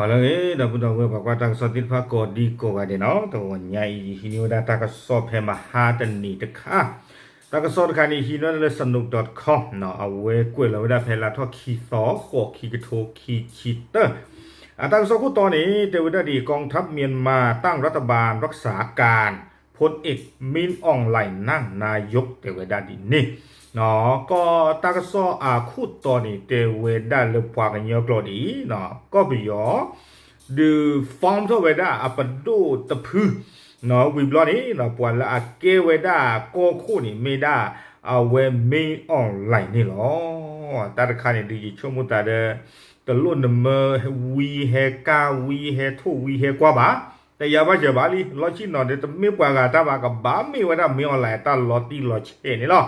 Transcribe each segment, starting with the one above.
ဟါလၢအဂ့ၤ ဒီပုၢ်ဒီဝဲၢ် ပှၤကွၢ်တၢ်ကစီၣ်သ့ၣ်တဖၣ်ကိးဒံကိးဂၤဒဲးနီၤ, တဂီၤညါအံၤ ယဟံးန့ၢ်ဝဲဒၣ်တၢ်ကစီၣ်ဖဲမဟါတနံၤတခါ, တၢ်ကစီၣ်တခါန့ၣ် ဟံးန့ၢ်ဝဲဒၣ်လၢ sanook dot com နီၤ, အဝဲကွဲးလီၤဝဲဒၣ်ဖဲလါထီၣ်ခံသီ ဃိး ခံကထိခံဆံတၢ, အတၢ်ကစီၣ်ခိၣ်တီန့ၣ် တဲဝဲဒၣ်ဒ်အံၤ กองทัพเมียนมาตั้งรัฐบาลรักษาการ พลเอก มิน ออง หลายน์ นั่งนายก တဲဝဲဒၣ်ဒ်န့ၣ်, ကီၢ်တၢ်ကစီၣ်အခိၣ်တီန့ၣ် တဲဝဲဒၣ်လၢပှၤကညီကျိာ်ဒ်အံၤ, ကီၢ်ပယီၤ ဒုး form ထီၣ်ဝဲဒၣ်အပဒိၣ်တဖု, ဝံၤဘျီန့ၣ် ပှၤလၢအကဲဝဲဒၣ်ကီၢ်ခိၣ်န့ၣ် မ့ၢ်ဒၣ်အဝဲ မင်းအောင်လှိုင် န့ၣ်လီၤ. တၢ်တခါန့ၣ် ဒုးယဆိကမိၣ်သးဒီး တလိၣ်နမၢဝံဟဲကၢ်ဝံဟဲထိၣ်ဝံဟဲကွၢ်ဘၣ်, တယၤဘၣ်ယၤဘၣ်လံ, လီၢ်ဆ့ၣ်နီၤဒီး တမ့ၢ်ပှၤဂၤတၢ်ဘၣ်, ကဘၣ်မ့ၢ်ဝဲဒၣ် မင်းအောင်လှိုင် အတၢ်လီၤတံၢ်လီၤဆဲးန့ၣ်လီၤ.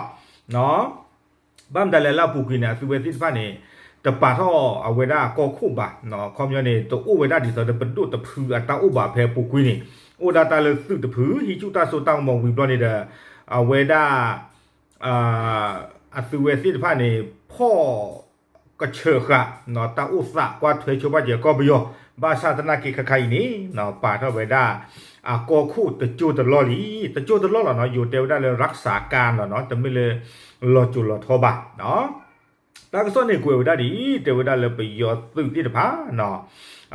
ဘၣ်မတၤလဲၣ် လၢအပူၤကွံာ်န့ၣ် အသုဝဲသ့ၣ်တဖၣ်န့ၣ် တပာ်ထီၣ်အဝဲဒၣ်အကီၢ်ခိၣ်ဘၣ်, ခီပညီန့ၣ် တအိၣ်ဝဲဒၣ်ဒ်သိးဒီးပဒိၣ်တဖုအတၢ်အိၣ်ဘၣ်ဖဲအပူၤကွံာ်န့ၣ်, အိၣ်ဒၣ်တၢ်လၢသုးတဖု ဟံးဆူၣ်တၢ်စိတၢ်ကမီၤဝံၤဘျီန့ၣ်ဒီး အဝဲဒၣ် အသုဝဲသ့ၣ်တဖၣ်န့ၣ် ဖီၣ်ကဆၢၣ်ဃာ် တၢ်အိၣ်သးကွၢ်ထွဲဆိဘၣ်က့ၤကီၢ်ပယီၤ, ဘၣ်ဆၣ်သနာ်က့ခါခါအံၤန့ၣ် ပာ်ထီၣ်ဝဲဒၣ် အကီၢ်ခိၣ်တကၠိတလီၢ်လံ, တကၠိတလီၢ်လီၤနီၤ, ယိၤတဲဝဲဒၣ်လၢ รักษาการ လီၤနီၤ, တမ့ၢ်လၢလီၤစိၤလီၤထီဘၣ်. တၢ်ကစီၣ်န့ၣ်ကွဲးဝဲဒၣ်ဒ်အံၤ, တဲဝဲဒၣ်လၢပယီၤသုးသ့ၣ်တဖၣ်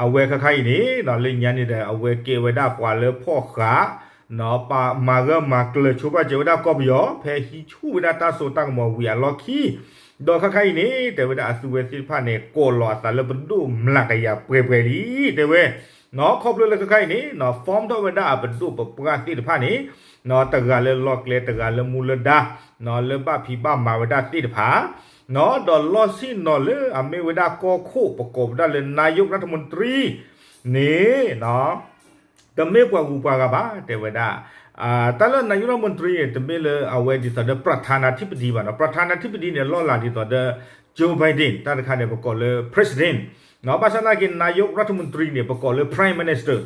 အဝဲခါခါအံၤန့ၣ် လၢညါန့ၣ်ဒီး အဝဲကဲဝဲဒၣ်ပှၤလၢဖီၣ်ဃာ် ပာ်မၤဂၢၢ်မၤကျၢၤဆိဘၣ်ကဲဝဲဒၣ်ကီၢ်ပယီၤ ဖဲဟံးဆူၣ်ဝဲဒၣ်တၢ်စိတၢ်ကမီၤဝံၤအလီၢ်ခံ, ဒီးခါခါအံၤန့ၣ် တဲဝဲဒၣ်အသုဝဲသ့ၣ်တဖၣ်န့ၣ် ကိးလီၤအသးလၢပဒိၣ်မျးကယၤပှဲၤပှဲၤလံ တဲဝဲ, ခီဖျိလၢခါခါအံၤန့ၣ် form ထီၣ်ဝဲဒၣ်အပဒိၣ်ပပှၢ်သ့ၣ်တဖၣ်န့ၣ် တဂၤလၢလီၢ်ကျဲ တဂၤလၢမူလၢဒါ လၢဘၣ်ဖံးဘၣ်မၤဝဲဒၣ်သ့ၣ်တဖၣ် ဒီးလီၢ်ဆ့ၣ်နီၤလၢအမ့ၢ်ဝဲဒၣ်ကီၢ်ခိၣ် ပကိးဝဲဒၣ်လၢ นายกรัฐมนตรี န့ၣ် တမ့ၢ်ပှၤဂုၤပှၤဂၤဘၣ် တဲဝဲဒၣ်, တၢ်လၢ นายกรัฐมนตรี န့ၣ် တမ့ၢ်လၢအဝဲဒ်သိးဒီး ประธานาธิบดี ဘၣ်နီၤ, ประธานาธิบดี န့ၣ် လီၢ်လၤဒ်သိးဒီး Joe Biden တၢ်တခါန့ၣ် ပကိးလၢ president ဘၣ်ဆၣ်သနာ်က့ นายกรัฐมนตรี န့ၣ် ပကိးလၢ prime minister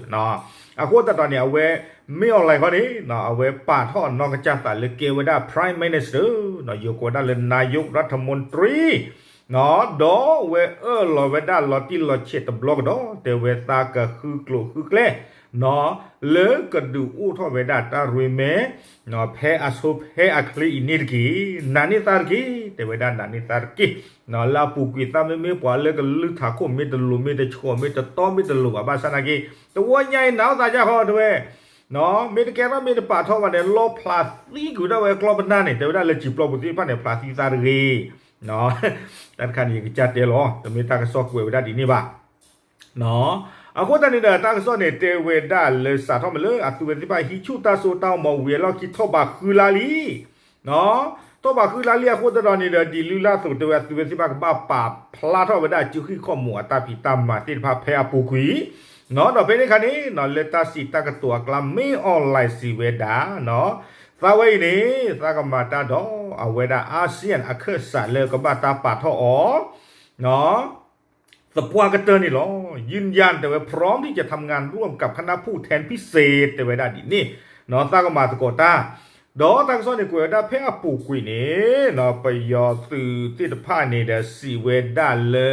အဃိသတးဒီးန့ၣ် အဝဲ မင်းအောင်လှိုင် ခီန့ၣ် အဝဲပာ်ထီၣ်နီၢ်ကစၢ်သးလၢကဲဝဲဒၣ် prime minister ယိၤကိးဝဲဒၣ်လၢ นายกรัฐมนตรี ဒီးအဝဲအၢၣ်လီၤဝဲဒၣ်လီၤတံၢ်လီၤဆဲးတဘျီကဒီး တဲဝဲသးကဃုကျိာ်ဃုကျဲ လၢကဒုးအိၣ်ထီၣ်ဝဲဒၣ်တၢ်ရ့မဲ ဖဲအဆိဖဲအချ့အံၤန့ၣ်တက့ၢ်. နာ်န့ၢ်သါတက့ၢ် တဲဝဲဒၣ်နာ်န့ၢ်သါတက့ၢ်. လၢအပူၤကွံာ်သးမ့မ့ၢ်ပှၤလၢကလုၢ်ထးခိၣ်မ့ၢ်တလိၤမ့ၢ်တဆှီမ့ၢ်တတီမ့ၢ်တလိၤဘၣ် ဘၣ်ဆၣ်သနာ်က့ တဝီညါအံၤနာ်အသးယါဃီတဲဝဲ မ့ၢ်တကဲထီၣ်မ့ၢ်တပာ်ထီၣ်ဘၣ်န့ၣ် လီၣ်ဖျးသံကွံာ်ဒၣ်ဝဲကျီပနၢ်န့ၣ် တဲဝဲဒၣ်လၢစံာ်ပျီပူၤသ့ၣ်တဖၣ်န့ၣ် ဖျးသံသးတဂ့ၤ. တၢ်တခါန့ၣ် ယကစၢ်တဲလီၤ တမ့ၢ်တၢ်ကစီၣ်ကွဲးဝဲဒၣ်ဒ်န့ၣ်ဘၣ်. အဃိသတးန့ၣ်ဒီး တၢ်ကစီၣ်န့ၣ် တဲဝဲဒၣ်လၢစးထီၣ်မ့ၢ်လၢအသုဝဲသ့ၣ်တဖၣ်ဟံးဆူၣ်တၢ်စိတၢ်ကမီၤဝံၤအလီၢ်ခံထီၣ်ဘးဃုလါလံ ထီၣ်ဘးဃုလါလံအဃိသတးဒီးန့ၣ်ဒီး ဒ်လုၢ်လၢ်အသိးတဲဝဲအသုဝဲသ့ၣ်တဖၣ်ကဘၣ်ပာ်ဖျါထီၣ်ဝဲဒၣ် ကၠူဃံၣ်ခီၣ်မူးအတၢ်ဖံးတၢ်မၤသ့ၣ်တဖၣ်ဖဲအပူၤကွံာ် ဒီးဖဲန့ၣ်အခါန့ၣ် လၢတၢ်စံးတၢ်ကတိၤအကျါ မင်းအောင်လှိုင် စံးဝဲဒၣ် သးဝဲအံၤန့ၣ် သးကမၤတၢ်ဒီးအဝဲဒၣ် อาเซียน အခၢၣ်စးလၢကဘၣ်တၢ်ပာ်ထီၣ်အီၤ သပှၢ်ကတၢၢ်န့ၣ်လီၤ. ยืนยัน တဲဝဲ พร้อมที่จะทำงานร่วมกับคณะผู้แทนพิเศษ တဲဝဲဒၣ်ဒ်န့ၣ် သးကမၤသကိးတၢ် ဒီးတၢ်ကစီၣ်န့ၣ်ကွဲးဝဲဒၣ်ဖဲအပူၤကွံာ်န့ၣ် ပယီၤသုးသ့ၣ်တဖၣ်န့ၣ်ဒီးစံးဝဲဒၣ်လၢ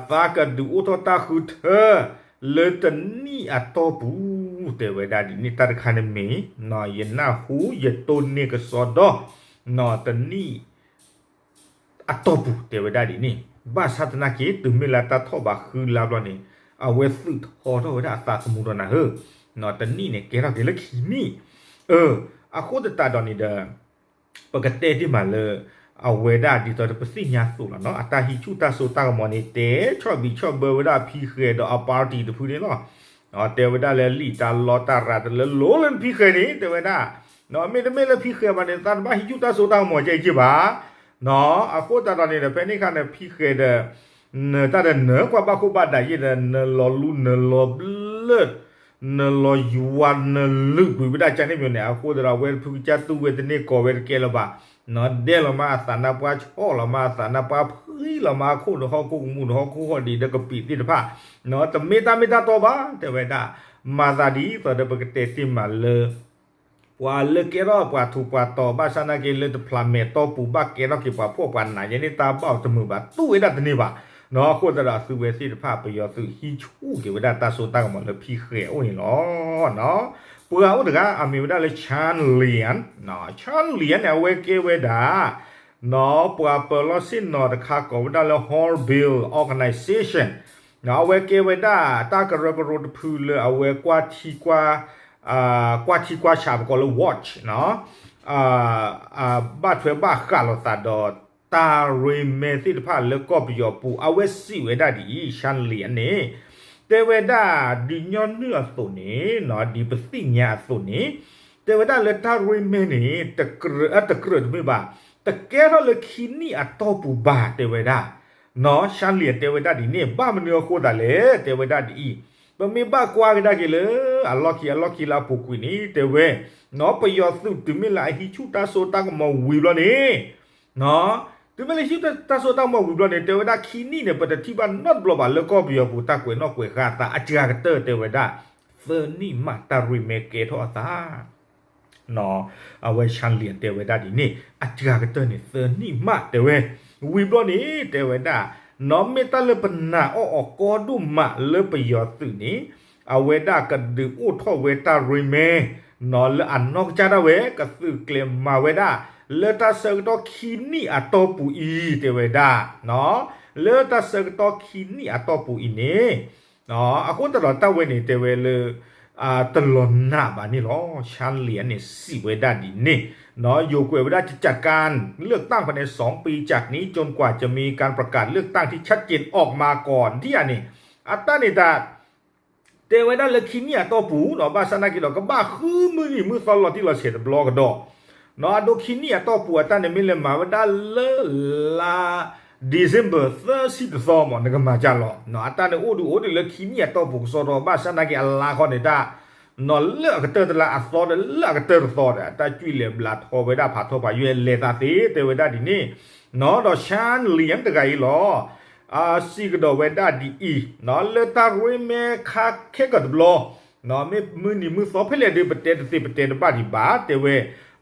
သးကဒုးအိၣ်ထီၣ်တၢ်ဃုထၢ လၢတနံၣ်အတီၢ်ပူၤ တဲဝဲဒၣ်ဒ်န့ၣ် တၢ်တခါန့ၣ်မ့ၢ် ယနၢ်ဟူယတိၢ်န့ၢ်ကစီဒီ တနံၣ် အတီၢ်ပူၤ တဲဝဲဒၣ်ဒ်န့ၣ် ဘၣ်ဆၣ်သနာ်က့ တုၤမ့ၢ်လၢတၢ်ထီၣ်ဘးဃုလါဘျီန့ၣ် အဝဲသုးထီထီၣ်ဝဲဒၣ်အသးသမူဒီးနၤဧၢ, တနံၣ်န့ၣ် ကဲထီၣ်က့ၤလၢခံနံၣ်, အဃိသတးဒီးန့ၣ်ဒီး ပကတဲတ့ၢ်မးလၢ အဝဲဒၣ်ဒ်သိးဒီးပသ့ၣ်ညါသိးလီၤနီၤ အတၢ်ဟံးဆူၣ်တၢ်စိတၢ်ကမီၤန့ၣ် တဲဆီၣ်ဘံးဆီၣ်ဘၢဝဲဒၣ်ဖံဃဲၤဒီးအ party တဖုန့ၣ်လီၤ. တဲဝဲဒၣ်လၢလံာ်တၢ်လီတၢ်ရၤတလၢလိၤလၢ ဖံဃဲၤန့ၣ် တဲဝဲဒၣ် မ့တမ့ၢ်လၢဖံဃဲၤဘၣ်န့ၣ် သးတဘၣ်ဟံးဆူၣ်တၢ်စိတၢ်ကမီၤကဲက့ဘၣ်. အဃိသတးဒီးန့ၣ်ဒီး ဖဲန့ၣ်အခါန့ၣ် ဖံဃဲၤဒီး နတၢ်ဒီးနကွၢ်ဘၣ်ခိၣ်ဘၣ်ဒးယဲၢ်ဒီး နလီၤလူနလီၤဘျၢၣ် နလီၤယွၤနလုာ်ကွံာ်ဝဲဒၣ်ကန့ၣ်မ့ၢ်န့ၣ် အဃိသတးဒီး အဝဲတဖုကစၢ်တူၢ်ဝဲတန့ၢ်ကီးဝဲတကဲလၢၤဘၣ်. ဒဲးလီၤမးအသးနါပှၢ်ဆီၣ်လီၤမးအသးနါပှၢ်ဖှံလီၤမးအခိၣ်နဟီၣ်ခိၣ်ကမူၣ်နဟီၣ်ခိၣ်ဟီၣ်ဒံးဒီးကပံာ်သ့ၣ်တဖၣ် တမ့ၢ်တၢ်မ့ၢ်တၢ်တီဘၣ် တဲဝဲဒၣ်. မၤသးဒ်သိးဒီးပကတဲတ့ၢ်မးလၢ ပှၤလၢကဲထီၣ်ပှၤထူးပှၤတီၤ ဘၣ်ဆၣ်သနာ်က့လၢတဖျးမဲာ်တီပူၤ ဘၣ်ကဲထီၣ်က့ၤပှၤဖှီၣ်ပှၤနး ယဲန့ၣ်တၢ်ဘၣ်အီၤတမုာ်ဘၣ် တူၢ်ဝဲဒၣ်တန့ၢ်ဘၣ်. အဃိသတးဒီးအသုဝဲသ့ၣ်တဖၣ် ပယီၤသုးဟံးဆူၣ်က့ၤဝဲဒၣ်တၢ်စိတၢ်ကမီၤလၢဖံဃဲၤအအိၣ်န့ၣ်လီၤ. ပှၤအိၣ်တဂၤအမံၤဝဲဒၣ်လၢ Chan Lian, Chan Lian န့ၣ် အဝဲကဲဝဲဒၣ် ပှၤပၢၤလီၢ်ဆ့ၣ်နီၤတခါကိးဝဲဒၣ်လၢ Hornbill Organization, အဝဲကဲဝဲဒၣ်တၢ်ကရၢကရိတဖုလၢအဝဲ ကွၢ်ထံကွၢ်ဆး ပကိးလၢ watch ဘၣ်ထွဲဘၣ်ဃးလိာ်သးဒီးတၢ်ရ့မဲသ့ၣ်တဖၣ်လၢကီၢ်ပယီၤပူၤ အဝဲစံးဝဲဒၣ်ဒ်အံၤ, ရှမ်းလီၤန့ၣ် တဲဝဲဒၣ်ဒုးညီနုၢ်အသိးန့ၣ် ဒ်ပသ့ၣ်ညါအသိးန့ၣ် တဲဝဲဒၣ်လၢတၢ်ရ့မဲန့ၣ် တကြၢးတမ့ၢ်ဘၣ်, တကဲထီၣ်လၢခံနံၣ်အတီၢ်ပူၤဘၣ် တဲဝဲဒၣ် ရှမ်းလီၤတဲဝဲဒၣ်ဒ်န့ၣ် ဘၣ်မနုၤအဃိသတးလဲၣ် တဲဝဲဒၣ်ဒ်အံၤ, ပမ့ၢ်ဘၣ်ကွၢ်ကဒါက့ၤလၢအလီၢ်ခံအလီၢ်ခံလၢအပူၤကွံာ်န့ၣ် တဲဝဲ ပယီၤသုးတုၤမ့ၢ်လၢအဟံးဆူၣ်တၢ်စိတၢ်ကမီၤဝံၤဘျီန့ၣ် တုၤမ့ၢ်လၢဟံးဆူၣ်တၢ်စိတၢ်ကမီၤဝံၤဘျီန့ၣ် တဲဝဲဒၣ်ခံနံၣ်န့ၣ် ပတထံၣ်ဘၣ်နီတဘျီဘၣ်လၢကီၢ်ပယီၤပူၤ တၢ်ကွဲးနီၣ်ကွဲးဃါအသး အစှၤကတၢၢ်တဲဝဲဒၣ် သၢနံၣ်မး တၢ်ရ့မဲကဲထီၣ်အသး အဝဲရှမ်းလီၤတဲဝဲဒၣ်ဒ်န့ၣ် အစှၤကတၢၢ်န့ၣ် သၢနံၣ်မးတဲဝဲ, ဝံၤဘျီန့ၣ် တဲဝဲဒၣ် နီၢ်မ့ၢ်တၢ်လၢပနာ်အီၣ်အီၤကီဒိၣ်မးလၢပယီၤသုးန့ၣ် အဝဲဒၣ်ကဒုးအိၣ်ထီၣ်ဝဲတၢ်ရ့မဲ နီၢ်လၢအနီၢ်ကစၢ်ဒၣ်ဝဲ ကသုးကျဲၤမၤဝဲဒၣ် လၢတၢ်ဆၢကတီၢ်ခံနံၣ်အတီၢ်ပူၤအံၤ တဲဝဲဒၣ် လၢတၢ်ဆၢကတီၢ်ခံနံၣ်အတီၢ်ပူၤအံၤန့ၣ် အဃိသတးဒီးတၢ်ဝဲန့ၣ်တဲဝဲလၢ တလီၤနာ်ဘၣ်န့ၣ်လီၤ. ရှမ်းလီၤန့ၣ်စံးဝဲဒၣ်ဒ်န့ၣ် ယိၤကွဲးဝဲဒၣ် จะจัดการเลือกตั้งภายในสองปีจากนี้จนกว่าจะมีการประกาศเลือกตั้งที่ชัดเจนออกมาก่อน ဒ်အံၤန့ၣ် အတၢ်န့ၣ်တၢ် တဲဝဲဒၣ်လၢခံနံၣ်အတီၢ်ပူၤ ဘၣ်ဆၣ်သနာ်က့ဒီး ကဘၣ်ဃုမုၢ်နံၤမုၢ်သီလီၤတံၢ်လီၤဆဲးတဘျီကဒီး အဒိခံနံၣ်အတီၢ်ပူၤအတၢ်န့ၣ်မ့ၢ်လဲၤမၤဝဲဒၣ်လၢလါ December သၢဆံတသီမး နကမၤကၢ်လီၤ. အတၢ်န့ၣ်အိၣ်ဒုးအိၣ်ဒုးလၢခံနံၣ်အတီၢ်ပူၤကစီဒီ ဘၣ်ဆၣ်သနာ်က့အလါခီန့ၣ်တၢ် နီၢ်လၢအကတၢၢ်တလါ အသီဒီးလၢအကတၢၢ်တသီဒီး အတၢ်ကွံာ်လဲၤဘျးထီဝဲဒၣ်ဖးထီဖးယွဲၢ်လဲၤသးသ့ တဲဝဲဒၣ်ဒ်န့ၣ် ဒီး ရှမ်းလီၤတဂၤအံၤလီၤ စံးကဒီးဝဲဒၣ်ဒ်အံၤ လၢတၢ်ရ့မဲခါခဲကတဘျီ မ့ၢ်မုၢ်နံၤမုၢ်သီဖဲလဲၣ်ဒီး ပတဲတသ့ပတဲတဘၣ်ဒံးဘၣ် တဲဝဲ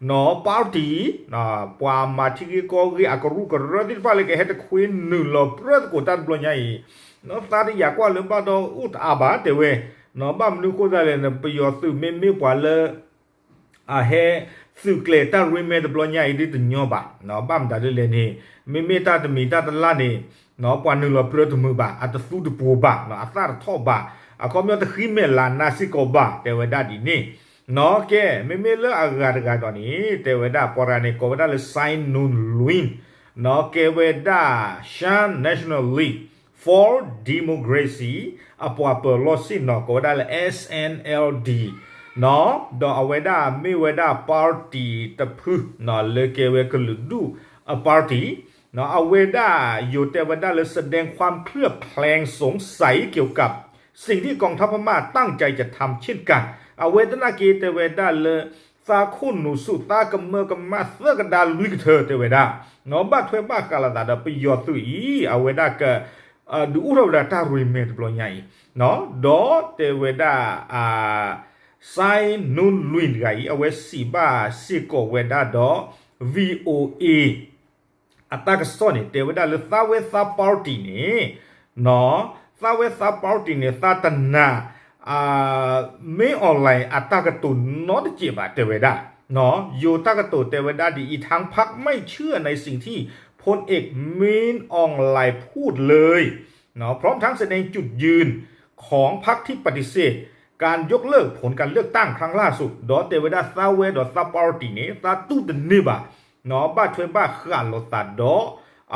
နီၢ် party ပှၤမၤထံဂ့ၢ်ကီၢ်ဂ့ၢ်အကရူၢ်ကရၢသ့ၣ်တဖၣ်လၢကဟဲတခွ့နုာ်လီၤပြၢသကိးတၢ်တဘျီညါအံၤ သးတယာ်ကွၢ်လၢဘၣ်ဒီးအိၣ်တအါဘၣ် တဲဝဲ ဘၣ်မနုၤအဃိသတးလဲၣ်န့ၣ် ပယီၤသုးမ့မ့ၢ်ပှၤလၢ အဟဲသုးကျဲၤတၢ်ရ့မဲတဘျီညါအံၤဒ်တညီဘၣ် ဘၣ်မတၤဒ်လဲၣ်န့ၣ် မ့မ့ၢ်တၢ်တမံၤတၢ်တလါန့ၣ် ပှၤနုာ်လီၤပြၢတမုာ်ဘၣ် အတသူတပှိၤဘၣ် အသၣ်တထီၣ်ဘၣ် အခီပညီတဃံမဲာ်လၤနါစ့ၢ်ကီးဘၣ် တဲဝဲဒၣ်ဒ်န့ၣ် နီၢ်ကဲ မ့မ့ၢ်လၢအဂၤတဂၤဒီးန့ၣ် တဲဝဲဒၣ်ပှၤတဂၤန့ၣ် ကိးဝဲဒၣ်လၢ Sai Ngun Luin နီၢ်ကဲဝဲဒၣ် Shan National League for Democracy အပှၤပၢၤလီၢ်ဆ့ၣ်နီၤ ကိးဝဲဒၣ်လၢ S N L D ဒီးအဝဲဒၣ်မ့ၢ်ဝဲဒၣ် party တဖု လၢကဲဝဲကလုာ်ဒူၣ်အ party အဝဲဒၣ်ယိၤတဲဝဲဒၣ်လၢ แสดงความเคลือบแคลงสงสัยเกี่ยวกับสิ่งที่กองทัพพม่าตั้งใจจะทำเช่นกัน အဝဲသနာ်က့တဲဝဲဒၣ်လၢ သးခိၣ်နူာ်ဆူၣ်သးကမၢကမၣ်သၢကဒါလွံၢ်ကထၢတဲဝဲဒၣ် ဘၣ်ထွဲဘၣ်ဃးလိာ်သးဒီးပယီၤသုးအံၤ အဝဲဒၣ်က ဒုးအိၣ်ထီၣ်ဝဲဒၣ်တၢ်ရ့မဲတဘျီညါအံၤ ဒီးတဲဝဲဒၣ် Sai Ngun Luin တဂၤအံၤ အဝဲစံးဘၣ်စ့ၢ်ကီးဝဲဒၣ်ဒီး VOA အတၢ်ကစီၣ်န့ၣ် တဲဝဲဒၣ်လၢသးဝဲသး party န့ၣ် သးဝဲသး party န့ၣ် သးတနာ် မင်းအောင်လှိုင် အတၢ်ကတိၤနီတစဲးဘၣ် တဲဝဲဒၣ် ယိၤတၢ်ကတိၤတဲဝဲဒၣ်ဒ်အံၤ ทั้งพรรคไม่เชื่อในสิ่งที่พลเอก มินอองหลายพูดเลย พร้อมทั้งแสดงจุดยืนของพรรคที่ปฏิเสธการยกเลิกผลการเลือกตั้งครั้งล่าสุด ဒီးတဲဝဲဒၣ်သးဝဲဒီးသး party န့ၣ် သးတူၢ်တန့ၢ်ဘၣ် ဘၣ်ထွဲဘၣ်ဃးလိာ်သးဒီး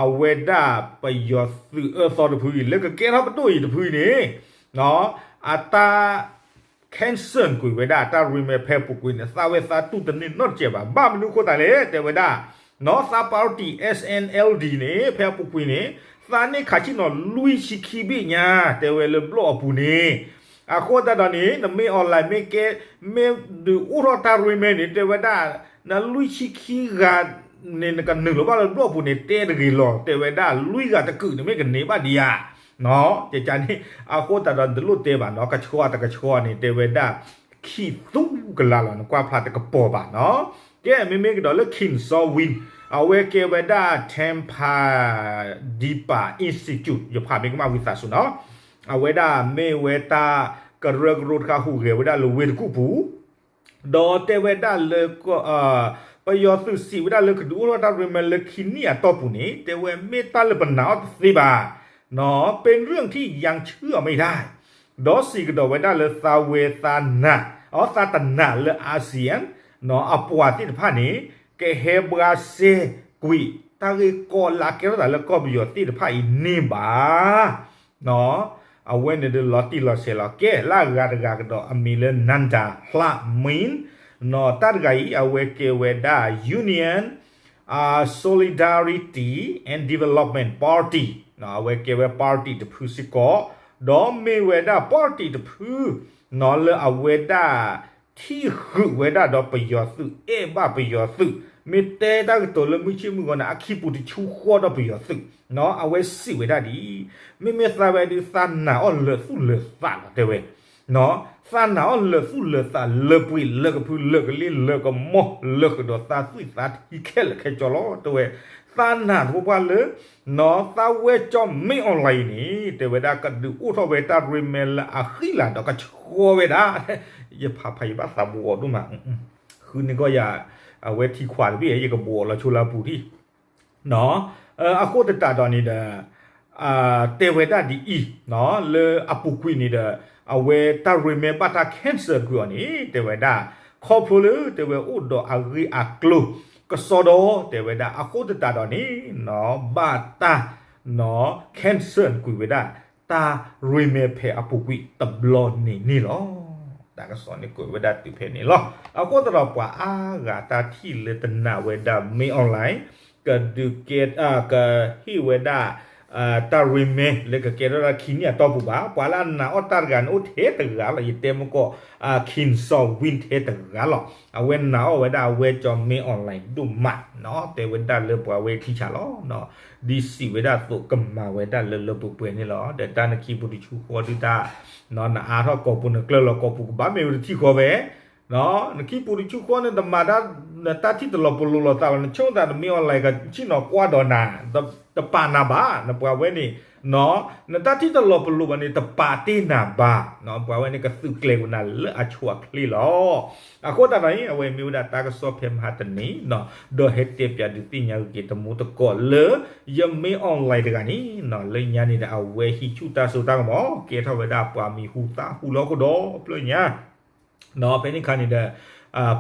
အဝဲဒၣ်ပယီၤသုးအၢသီတဖုအံၤ လၢကကဲထီၣ်ပဒိၣ်အံၤတဖုအံၤန့ၣ် အတၢ် cancel ကွံာ်ဝဲဒၣ်တၢ်ရ့မဲဖဲအပူၤကွံာ်န့ၣ် သးဝဲသးတူၢ်တန့ၢ်နီတစဲးဘၣ် ဘၣ်မနုၤအဃိသတးလဲၣ် တဲဝဲဒၣ် နီၢ်သး party S N L D န့ၣ် ဖဲအပူၤကွံာ်န့ၣ် သးန့ၢ်ခးဆ့ၣ်နီၤလွံၢ်ဆံခံဘ့ၣ်ညါ တဲဝဲလၢဘျီၣ်အပူၤန့ၣ် အဃိသတးဒီးန့ၣ် နမ့ၢ် online မ့ၢ်ကဲ မ့ၢ်ဒုးအိၣ်ထီၣ်တၢ်ရ့မဲန့ၣ် တဲဝဲဒၣ် နလွံၢ်ဆံခံဂၤန့ၣ် နကနုာ်လီၤဘၣ်လၢဘျီၣ်အပူၤန့ၣ် တဲတဂ့ၤလီၤ တဲဝဲဒၣ်လွံၢ်ဂၤတကုာ်န့ၣ်မ့ၢ်ကန့ၢ်ဘၣ်ဒံးဧါ ကန့ၣ် အဃိသတးဒီးတလိၣ်တဲဘၣ်နီၢ် ကဆှီတကဆှီန့ၣ် တဲဝဲဒၣ် ခံသူကလးလီၤ နကွၢ်ဖျါတကပီၤဘၣ်နီၢ် ကဲ မ့မ့ၢ်ကဒီးလၢ Khin Saw Win အဝဲကဲဝဲဒၣ် Tampa Deepa Institute ယဖးမ့ၢ်ကမၣ်ဝံသးစူၤနီၤ, အဝဲဒၣ်မ့ၢ်ဝဲတၢ်ကရၢကရိတခါဟူးဂဲၤဝဲဒၣ်လၢဝ့ၢ်တကူၣ်ပူၤ ဒီးတဲဝဲဒၣ်လၢ ပယီၤသုးစံးဝဲဒၣ်လၢကဒုးအိၣ်ထီၣ်တၢ်ရ့မဲလၢခံနံၣ်အတီၢ်ပူၤန့ၣ် တဲဝဲမ့ၢ်တၢ်လၢပနာ်အီၤတသ့ဘၣ်, เป็นเรื่องที่ยังเชื่อไม่ได้ ဒီးစံးကဒီးဝဲဒၣ်လၢသးဝဲသးနာ် အသးတနာ်လၢ ASEAN အပှၤသ့ၣ်တဖၣ်န့ၣ် ကဟဲဘှါစဲကွံာ်တၢ်ဂ့ၢ်ကီလၢအကဲထီၣ်သးလၢကီၢ်ပယီၤသ့ၣ်တဖၣ်အံၤန့ၣ်ဘၣ် အဝဲန့ၣ်ဒီးလီၤတံၢ်လီၤဆဲးလီၤ ကဲလၢအဂၤတဂၤကဒီးအမံၤလၢ Nanda Hla Min တၢ်တဂၤအံၤ အဝဲကဲဝဲဒၣ် Union Solidarity and Development Party အဝဲကဲဝဲ party တဖုစ့ၢ်ကီး ဒီးမ့ၢ်ဝဲဒၣ် party တဖု လၢအဝဲဒၣ် ထံၣ်ဃုာ်ဝဲဒၣ်ဒီးပယီၤသုး အဲၣ်ဘၣ်ပယီၤသုး မ့ၢ်တဲတၢ်ကတိၤလၢမုၢ်ဆ့ၣ်မုၢ်ဂီၤန့ၣ် အခံပူၤတဆူဃီဒီးပယီၤသုး အဝဲစံးဝဲဒၣ်ဒ်အံၤ, မ့မ့ၢ်သးဝဲဒုးသးနာ်အီၤလၢာ်သူၣ်လၢာ်သးလီၤ တဲဝဲ သးနာ်အီၤလၢာ်သူၣ်လၢာ်သး လၢာ်ပှ့ၤလၢာ်ကဖု လၢာ်ကလ့လၢာ်ကမီၢ် လၢာ်ဃုာ်ဒီးသးသွံၣ်သးထံခဲလၢာ်ခဲဆ့လီၤ တဲဝဲ, သးနာ်တဖိပှၢ်လၢ သးဝဲကၠီမ့ၢ်အီၣ်လဲၣ်အံၤန့ၣ် တဲဝဲဒၣ်ကဒုးအိၣ်ထီၣ်ဝဲတၢ်ရ့မဲလၢအဃံလၤဒီးကဆှီဝဲဒၣ်, ယဖးဖးယဘၣ်သးဘှီဒိၣ်မး, ဃုန့ၢ်ကီၢ်ယၤ အဝဲထံခွးတဘ့ၣ် ယကဘှီလီၤဆိလၢအပူၤထံၣ် အဃိသတးဒီးန့ၣ်ဒီး တဲဝဲဒၣ်ဒ်အံၤ လၢအပူၤကွံာ်န့ၣ်ဒီး အဝဲတၢ်ရ့မဲဘၣ်တၢ် cancel ကွံာ်အီၤန့ၣ် တဲဝဲဒၣ် ခီဖျိလၢတဲဝဲအိၣ်ဒီးအဂ့ၢ်အကျိၤ ကစီဒီ တဲဝဲဒၣ် အဃိသတးဒီးန့ၣ် ဘၣ်တၢ် cancel ကွံာ်ဝဲဒၣ် တၢ်ရ့မဲဖဲအပူၤကွံာ်တဘျီန့ၣ်န့ၣ်လီၤ. တၢ်ကစီၣ်န့ၣ်ကွဲးဝဲဒၣ်တုၤဖဲန့ၣ်လီၤ. အဃိသတးဒီးပှၤအါဂၤတၢ်ထံၣ်လၢတနာ်ဝဲဒၣ် မ့ၢ်အီၣ်လဲၣ် ကဒုးကဲ ကဟ့ၣ်ဝဲဒၣ် တၢ်ရ့မဲလၢကကဲထီၣ်ဒၣ်ခံနံၣ်အတီၢ်ပူၤဘၣ်. ပှၤလၢအနာ်အီၣ်တၢ်တဂၤန့ၣ် အိၣ်ထဲတဂၤလီၤ. ယတဲမ့ၢ်ကီး Kim Soo Hyun ထဲတဂၤလီၤ. အဝဲနာ်အီၣ်ဝဲဒၣ်အဝဲကၠီမ့ၢ်အီၣ်လဲၣ်ဒိၣ်မး တဲဝဲဒၣ်လၢပှၤဝဲထံဆးလီၤ. ဒ်စံးဝဲဒၣ်အသိး ကမၤဝဲဒၣ်လၢလၢပှဲၤပှဲၤန့ၣ်လီၤ. ဒီးတၢ်နခံပူၤတဆူဃီဒုးတၢ် နအါထီၣ်ကိာ်ပူၤ နကျၢၢ်လီၤကိာ်ပူၤ ကဘၣ်မ့ၢ်ဝဲတထံၣ်ဃီဝဲ နခံပူၤတဆူဃီန့ၣ် နမၤတၢ် နတၢ်ထံၣ်တလီၤပလိာ်လိာ်သးဘၣ် နဆိကမိၣ်သးတမ့ၢ်အီၣ်လဲၣ် ကဆ့ၣ်နီၤကွၢ်ဒီးနၤ တပာ်နၤဘၣ် နပှၤဝဲန့ၣ် နတၢ်ထံၣ်တလီၤပလိာ်ဘၣ်န့ၣ် တပာ်တ့ၢ်နၤဘၣ် ပှၤဝဲန့ၣ် ကသုးကျဲၤကွံာ်နၤလၢအဆိအချ့လီၤ. အဃိသတးဒီးန့ၣ် အဝဲမ့ၢ်ဝဲဒၣ်တၢ်ကစီၣ်ဖဲမဟါတနံၤ ဒီးဟဲတဲပၠးဒုးသ့ၣ်ညါဂ့ၤက့ၤတမူတကိးလၢ ယမ့ၢ်အီၣ်လဲၣ်တဂၤန့ၣ် လၢညါန့ၣ်ဒီး အဝဲဟံးဆူၣ်တၢ်စိတၢ်ကမီၤ ကဲထီၣ်ဝဲဒၣ်ပှၤမံၤဟူသၣ်ဟူလီၤခိၣ်ဒီဖျၢၣ်ညါ ဖဲန့ၣ်အခါန့ၣ်ဒီး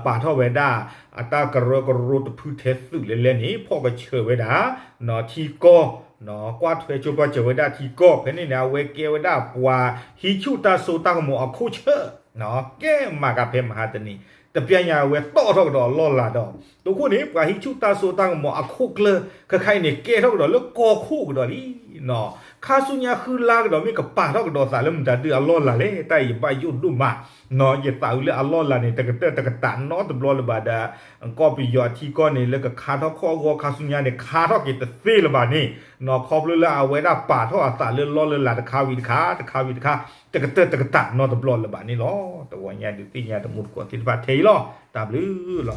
ပာ်ထီၣ်ဝဲဒၣ် အတၢ်ကရၢကရိတဖုထဲသုးလဲၣ်လဲၣ်န့ၣ် ဖီၣ်ကဆၢးဝဲဒၣ် ထံကီၢ် ကွၢ်ထွဲဆိပာ်စၢၤဝဲဒၣ်ထံကီၢ် ဖဲန့ၣ်န့ၣ် အဝဲကဲဝဲဒၣ်ပှၤဟံးဆူၣ်တၢ်စိတၢ်ကမီၤအခိၣ်ဆၢ ကဲမၤကၤဖဲမဟါတနံၤ တပျၢ်ညါအဝဲတီၣ်ထီၣ်ကဒီးအလီၢ်လၤဒီး တိခိၣ်န့ၣ် ပှၤဟံးဆူၣ်တၢ်စိတၢ်ကမီၤအခိၣ်ကျၢၢ် ခဲခါအံၤန့ၣ် ကဲထီၣ်ကဒီးလၢကီၢ်ခိၣ်ကဒီးလံ ခါဆူညါဃုလါကဒီး မ့ၢ်ကပာ်ထီၣ်ကဒီးသးလၢမတၤဒုးအလီၢ်လၤလဲၣ် တၢ်အံၤယဘၣ်ယိၣ်ဒိၣ်မး ယသးအုးလၢအလီၢ်လၤန့ၣ် တကတၢၢ်တကတးနီတဘျီလၢၤဘၣ်ဒီး ကီၢ်ပယီၤအထံကီၢ်န့ၣ် လၢကခါထီၣ်ခီၣ်ဂီၤခါဆူညါန့ၣ် ခါထီၣ်က့ၤတသ့လၢၤဘၣ်န့ၣ် ခီဖျိလၢအဝဲဒၣ်ပာ်ထီၣ်အသးလၢလီၢ်လၢလၤတခါဝံၤတခါ တခါဝံၤတခါ တကတၢၢ်တကတးနီတဘျီလၢၤဘၣ်န့ၣ်လီၤ. တဂီၤညါဒုးသ့ၣ်ညါတမူတကိးသ့ၣ်တဖၣ်ထဲအံၤလီၤ. တၢ်ဘျုးလီ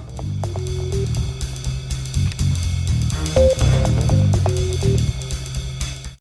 ၤ.